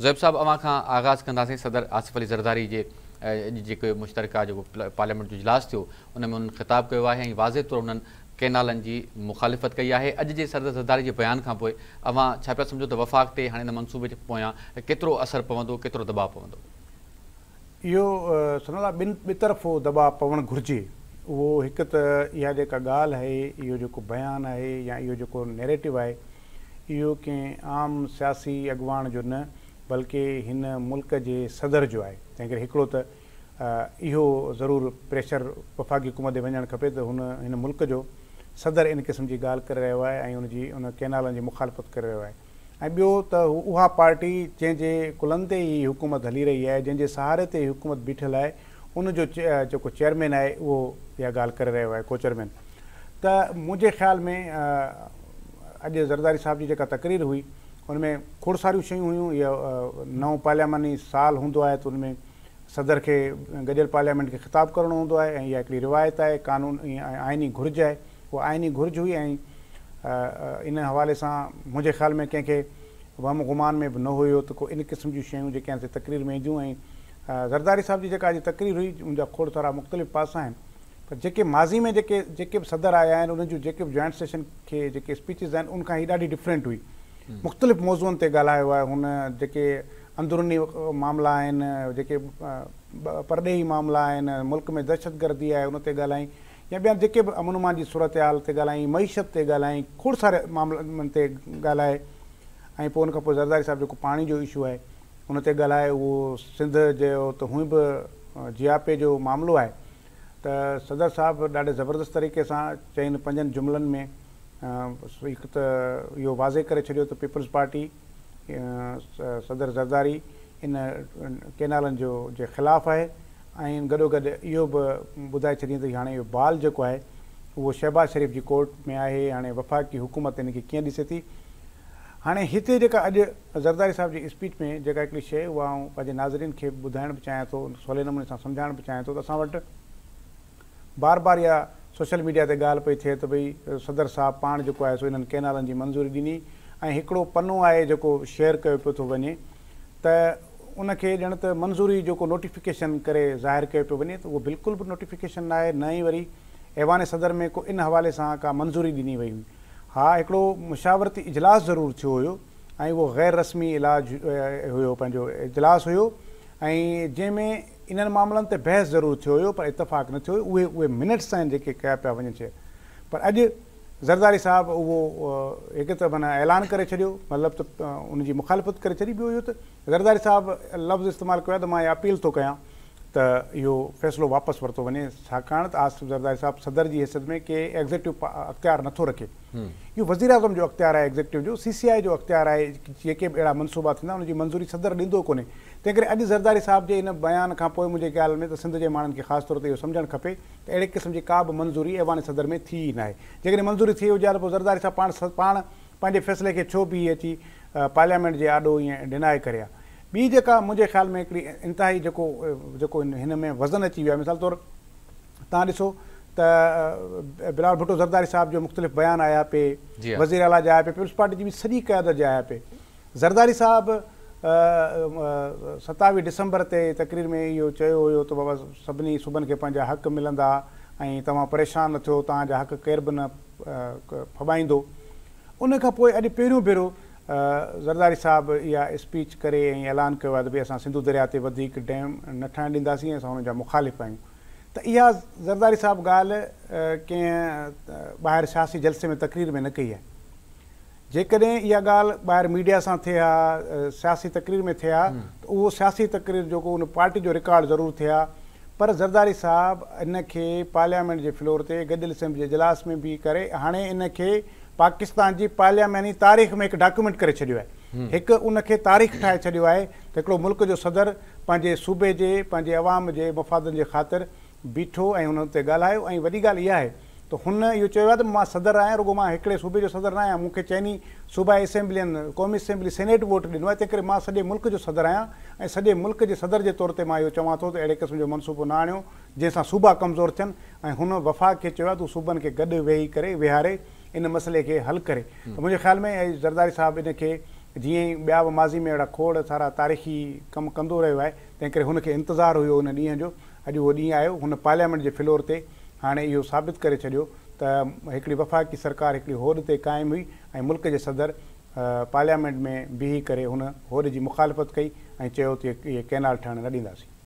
زويب صاحب اوهان کان آغاز ڪنداسين صدر آصف علي زرداري جي اڄ جيڪو مشترڪه جيڪو پارليامينٽ جو اجلاس ٿيو ان ۾ انهن خطاب ڪيو آهي ۽ واضح طور انهن ڪينالن جي مخالفت ڪئي آهي اڄ جي صدر زرداري جي بيان کان پوء اوهان ڇا پيا سمجهو ته وفاق تي هاڻي ان منصوبي جي پويان ڪيترو اثر پوندو ڪيترو دٻاء پوندو؟ اهو سنالا ٻن ٻطرفو دٻاء پوڻ گهرجي اهو هڪ ته اها جيڪا ڳالهه آهي اهو جيڪو بيان آهي يا اهو جيڪو نيريٽو آهي اهو ڪنهن عام سياسي اڳواڻ جو نه بلڪه هن ملڪ جي صدر جو آهي تنهن ڪري هڪڙو ته اهو ضرور پريشر وفاقي حڪومت ڏي وڃڻ کپي ته هن هن ملڪ جو صدر ان قسم جي ڳالهه ڪري رهيو آهي ۽ ان جي ان ڪينالن جي مخالفت ڪري رهيو آهي ۽ ٻيو ته اها پارٽي جنهن جي ڪلهن تي هي حڪومت هلي رهي آهي جنهن جي سهاري تي هي حڪومت بيٺل آهي ان جو جيڪو چيئرمين آهي اهو اها ڳالهه ڪري رهيو آهي ڪو چيئرمين ته منهنجي خيال ۾ اڄ زرداري صاحب جي جيڪا تقرير هئي ان ۾ کوڙ ساريون شيون هيون اهو نئون پارلياماني سال هوندو آهي ته ان ۾ صدر کي گڏيل پارليامينٽ کي خطاب ڪرڻو هوندو آهي ۽ اها هڪڙي روايت آهي قانون ۽ آئيني گهرج آهي اها آئيني گهرج هئي ۽ ان حوالي سان منهنجي خيال ۾ ڪنهن کي وهم گمان ۾ به نه هيو ته ڪو ان قسم جون شيون جيڪي آهن سي تقرير ۾ اينديون ۽ زرداري صاحب جي جيڪا اڄ تقرير هئي ان جا کوڙ سارا مختلف پاسا آهن پر جيڪي ماضي ۾ جيڪي جيڪي به صدر آيا آهن انهن جون جيڪي به جوائنٽ سيشن کي جيڪي اسپيچز آهن ان کان هي ڏاڍي ڊفرنٽ هئي مختلف موضوعن تي ڳالهايو آهي هن جيڪي اندروني معاملا آهن جيڪي پرڏيهي معاملا آهن ملڪ ۾ دهشتگردي آهي ان تي ڳالهائين يا ٻيا جيڪي به امن امان جي صورتحال تي ڳالهائين معيشت تي ڳالهائين کوڙ ساري معاملن تي ڳالهائي ۽ پوء ان کان پوء زرداري صاحب جيڪو پاڻي جو اشو آهي ان تي ڳالهائي اهو سنڌ جو ته هونئن به جياپي جو معاملو آهي ته صدر صاحب ڏاڍي زبردست طريقي سان چئن پنجن جملن ۾ هڪ ته اهو واضح ڪري ڇڏيو ته پيپلز پارٽي صدر زرداري ان ڪينالن جو جي خلاف آهي ۽ گڏوگڏ اهو به ٻڌائي ڇڏيائين ته هاڻي اهو بال جيڪو آهي اهو شهباز شريف جي ڪورٽ ۾ آهي هاڻي وفاقي حڪومت ان کي ڪيئن ڏسي ٿي هاڻي هتي جيڪا اڄ زرداري صاحب جي اسپيچ ۾ جيڪا هڪڙي شيء اها آئون پنهنجي ناظرين کي به ٻڌائڻ به چاهيان ٿو سولي نموني سان سمجهائڻ به چاهيان ٿو ته اسان وٽ بار بار اها سوشل ميڊيا تي ڳالهه پئي ٿئي ته ڀئي صدر صاحب پاڻ جيڪو آهي سو انهن ڪئنالن جي منظوري ڏني ۽ هڪڙو پنو آهي جيڪو شيئر ڪيو پيو ٿو وڃي ته ان کي ڄڻ ته منظوري جو ڪو نوٽيفڪيشن ڪري ظاهر ڪيو پيو وڃي ته اهو بلڪل به نوٽيفڪيشن ناهي نه ئي وري ايوان صدر ۾ ڪو ان حوالي سان ڪا منظوري ڏني وئي هئي. ها هڪڙو مشاورتي اجلاس ضرور ٿيو هيو ۽ اهو غير رسمي علاج هيو پنهنجو اجلاس هيو ۽ جنهن ۾ انهن معاملن تي بحث ضرور ٿيو هيو پر اتفاق نه ٿيو هيو اهي اهي منٽس آهن جيڪي ڪيا پيا وڃن شيئر پر اڄ زرداري صاحب اهو هڪ ته معنيٰ اعلان ڪري ڇڏيو مطلب ته ان جي مخالفت ڪري ڇڏي ٻيو اهو ته زرداري صاحب لفظ استعمال ڪيو آهي ته مان اها اپيل ٿو ڪيان ته اهو فيصلو واپس ورتو وڃي ڇاڪاڻ ته آصف زرداري صاحب صدر جي حيثيت ۾ ڪي ايگزيڪٽو اختيار نٿو رکي اهو وزيراعظم جو اختيار آهي ايگزيڪٽو جو سي سي آء جو اختيار آهي جيڪي به اهڙا منصوبا ٿيندا ان جي منظوري صدر ڏيندو ڪونهي تنهن ڪري اڄ زرداري صاحب جي ان بيان کان پوء منهنجي خيال ۾ ته سنڌ جي ماڻهن کي خاص طور تي اهو سمجهڻ کپي ته اهڙي قسم جي ڪا به منظوري ايوان صدر ۾ ٿي ئي ناهي جيڪڏهن منظوري ٿي هجي ها ته پوء زرداري صاحب پاڻ پاڻ پنهنجي فيصلي کي ڇو بيهي اچي پارليامينٽ جي آڏو ائين ڊنائي ڪري ها. ٻي جيڪا منهنجي خيال ۾ هڪڙي انتهائي جيڪو جيڪو هن ۾ وزن اچي ويو آهي مثال طور توهان ڏسو ته بلاول ڀٽو زرداري صاحب جو مختلف بيان آيا پي وزير اعليٰ جا آيا پي پيپلز پارٽي جي به سڄي قيادت جا آيا پي زرداري صاحب 27 ڊسمبر تي تقرير ۾ اهو چيو هيو ته بابا سڀني صوبن کي پنهنجا حق ملندا ۽ توهان پريشان نه ٿيو توهان جا حق ڪير به نه ڦٻائيندو. ان کان پوء اڄ پهريون ڀيرو زرداري صاحب اها اسپيچ ڪري ۽ اعلان ڪيو آهي ته ڀئي اسان سنڌو درياء تي وڌيڪ ڊيم نه ٺاهڻ ڏينداسين ۽ اسان انهن جا مخالف آهيون ته اها زرداري صاحب ڳالهه ڪنهن ٻاهر سياسي جلسي ۾ تقرير ۾ نه ڪئي آهي. جيڪڏهن اها ڳالهه ٻاهر ميڊيا سان ٿئي ها، سياسي تقرير ۾ ٿئي ها ته اهو سياسي تقرير جو ڪو ان پارٽي جو رڪارڊ ضرور ٿئي ها پر زرداري صاحب ان کي پارليامينٽ جي فلور تي گڏيل اسيمبلي جي اجلاس ۾ بيهي ڪري هاڻي ان کي پاڪستان جي پارلياماني تاريخ ۾ هڪ ڊاڪيومينٽ ڪري ڇڏيو آهي هڪ ان کي تاريخ ٺاهي ڇڏيو آهي ته هڪڙو ملڪ جو صدر پنهنجي صوبي جي پنهنجي عوام جي مفادن جي خاطر بيٺو ۽ هن اتي ڳالهايو ۽ وڏي ڳالهه اها آهي ته هن اهو چيو آهي ته مان صدر آهيان رڳو مان هڪڙي صوبي جو صدر نه آهيان مون کي چئني صوبائي اسيمبلين قومي اسيمبلي سينيٽ ووٽ ڏنو آهي تنهنڪري مان سڄي ملڪ جو صدر آهيان ۽ سڄي ملڪ جي صدر جي طور تي مان اهو چوان ٿو ته اهڙي قسم جو منصوبو نه آڻيو جنهن سان صوبا ڪمزور ٿين ۽ هن وفاق کي چيو آهي ته هو صوبن کي گڏ ويهي ڪري ويهاري ان مسئلي کي حل ڪري ته منهنجي خيال ۾ زرداري صاحب ان کي جيئن ئي ٻيا به ماضي ۾ اهڙا کوڙ سارا تاريخي ڪم ڪندو رهيو آهي، تنهن ڪري هن کي انتظار هيو ان ڏينهن جو، اڄ اهو ڏينهن آيو، هن پارليامينٽ جي فلور تي هاڻي اهو ثابت ڪري ڇڏيو ته هڪڙي وفاقي سرڪار هڪڙي هوڏ تي قائم هئي ۽ ملڪ جي صدر پارليامينٽ ۾ بيهي ڪري هن هوڏ جي مخالفت ڪئي ۽ چيو ته اهي ڪئنال ٺهڻ نه ڏينداسين.